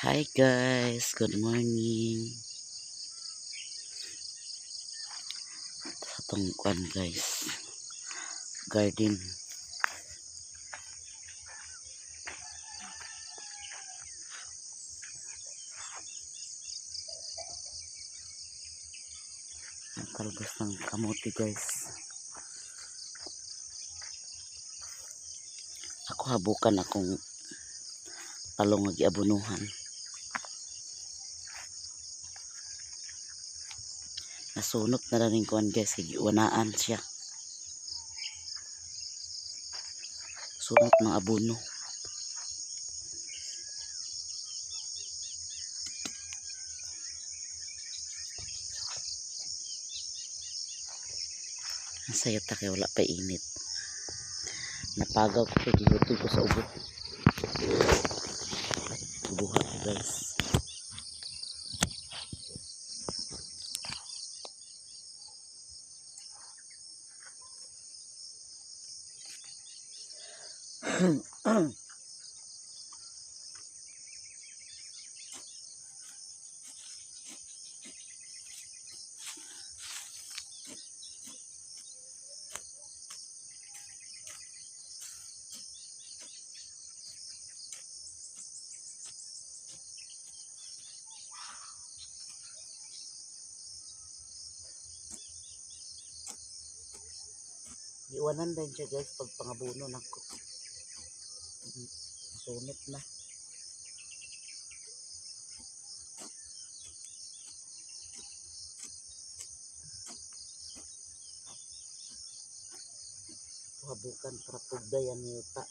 Hi guys, good morning. Sa tong kuan guys, garden. Ang talbos ng kamote, guys. Ako habukan akong talong nga giabunuhan. Nasunot na rin kuan guys, kay giwanaan siya. Sunot ng abono. Ang sayot ta kay wala pa init. Napagaw ko kay gihutol ko sa ubo. Buha ko, guys. Giwanan din siya guys pag pangabuno nako. Sunot na. Habukan para pugday ang yuta.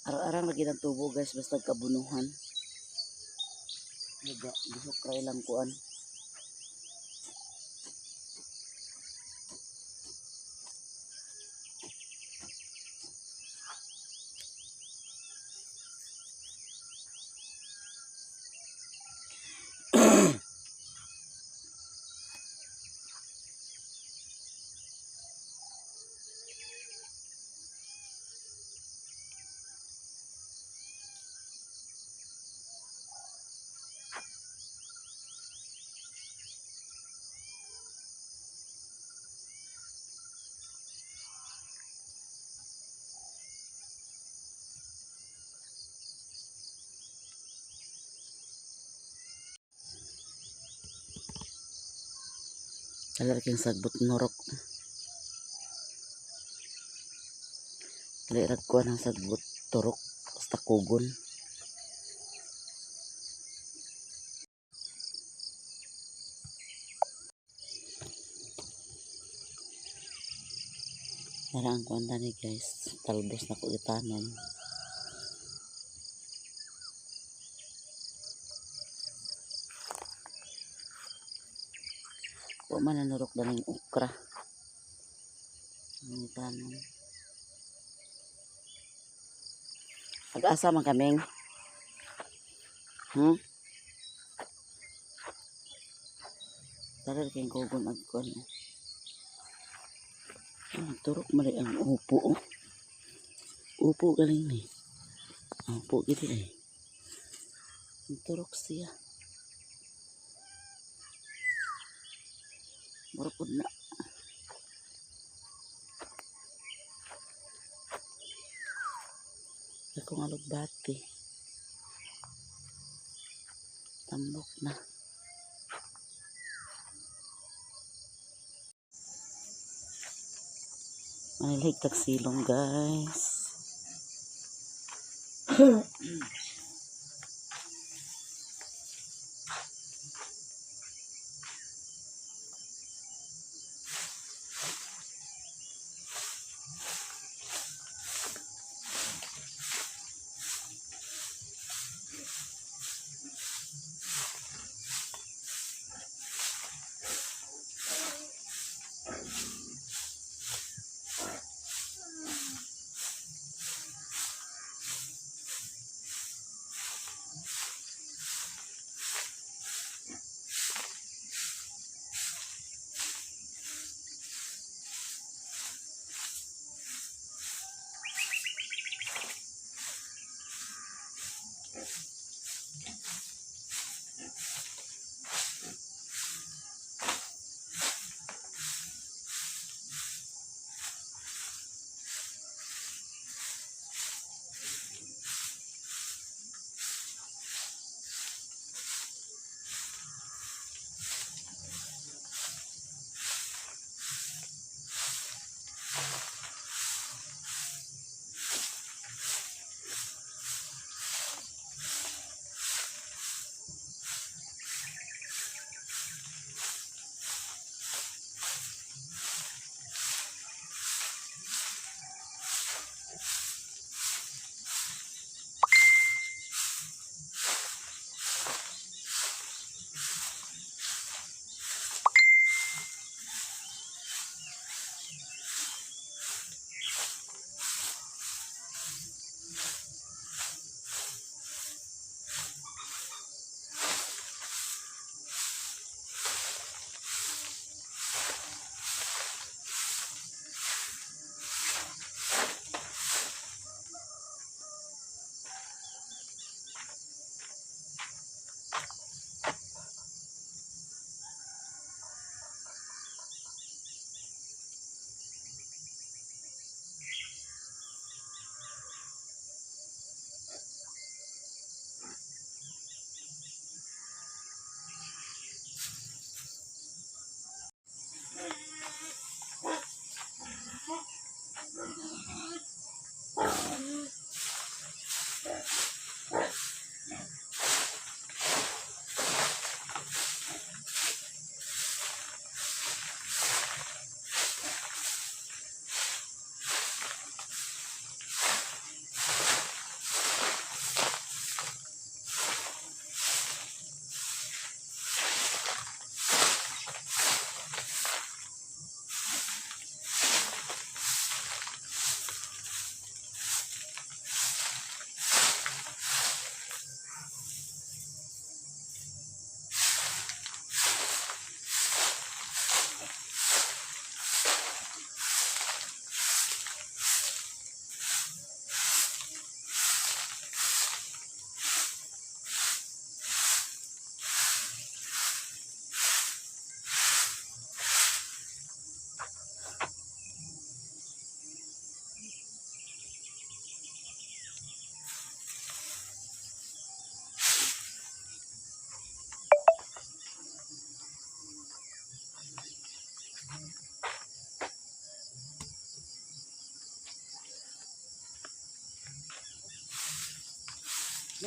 Arang-arang lagi ng tubo guys, basta kabunuhan. Naga, gihok ra ilang kuan. Dali kayong sagbot nurok. Dali rag kuha ng sagbot turok. Basta kugon. Tara ang kuan ni, guys. Talbos na ko itanom. Wa man nanurok na ng okra. Ang itanom. Nag-asa man kaming. Tara kayong kugon ag kuan. Ah, turok mali ang upo, oh. Upo galing ni. Upo gid eh. Ang turok siya. Mura pud na. Akong alugbati. Tambok na. Manilhig tagsilong, guys.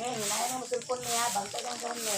Ngayon, hinahin mo cellphone niya. Bantay kang karon niya.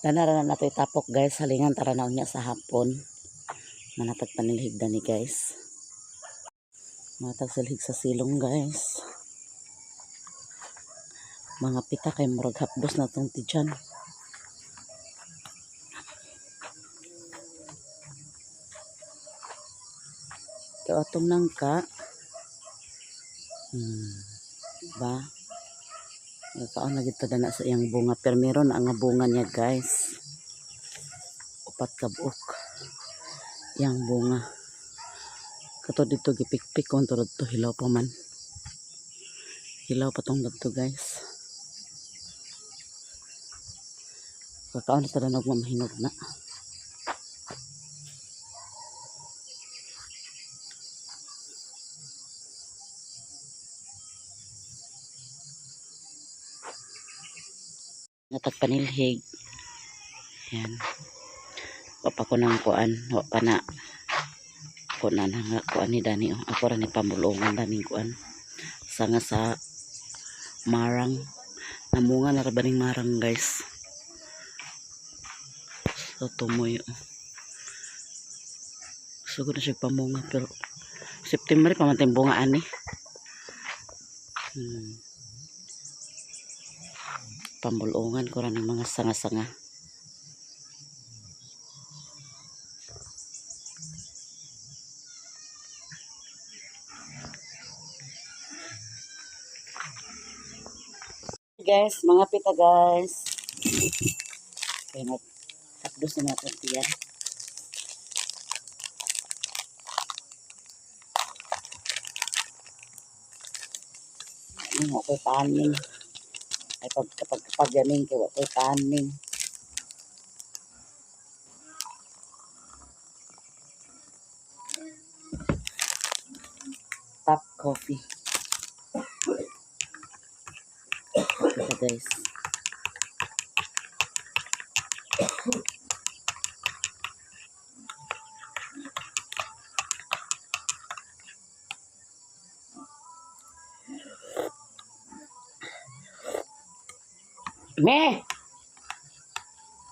Tanara na nato itapok, guys. Halingan tara na unya sa hapon. Manatag panilhig dani, guys. Matag silhig sa silong, guys. Mga pita kay murag hapdos na tong tiyan. Kaya atong nangka. Ba? Nagkaon na gid na sa iyang bunga. Pero meron na ang bunga niya, guys. Upat ka buok. Iyang bunga. Kato dito gipikpik kon to to, hilaw pa man. Hilaw pa tong dito, guys. Kakaon na talaga mahinog na. Natagpanilhig. Yan. Wa pa ko nang kuan. Wa pa na. Ko na nga kuan ni Dani. Oh. Ako ra ni pamulungan daning kuan. Sanga sa marang. Namunga na ra ba ning marang, guys. So tumoy. Oh. Sugod na siya pamunga pero September pa man tayong bunga ani. Pambulungan ko ra ng mga sanga-sanga. Guys, mga pita, guys. Kaya mag hapdos na mga tortilla. Ano ko paning. Ay pag kapag kapag ganing kay wa ko'y paning. Top coffee. Ito, guys. Me!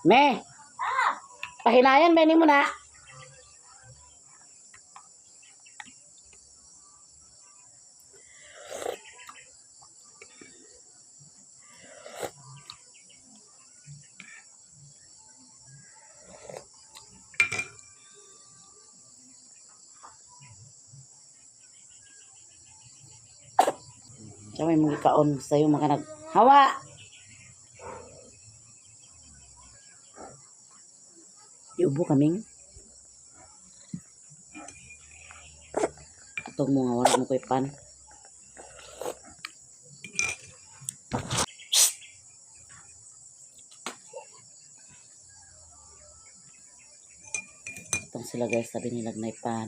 Me! Pahinayan, Benny mo na. Siya may mga kaon sa'yo mga nag... Hawa! Iubo kaming. Atong mga wala mo ko'y pan. Atong sila, guys, sabi nila nay pan.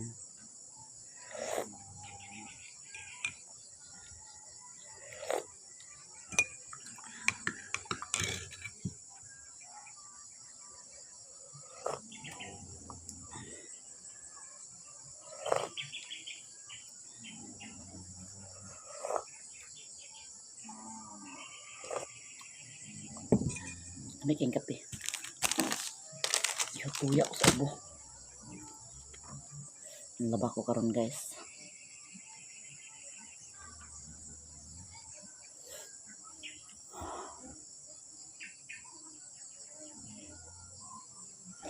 Ano kayong kape? Ihutuya ko sa ubo. Ang laba ko karon, guys.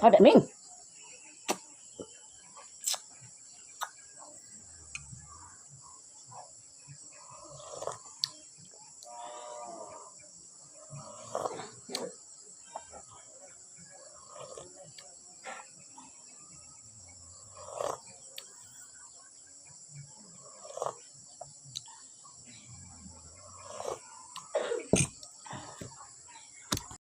Hada, Ming!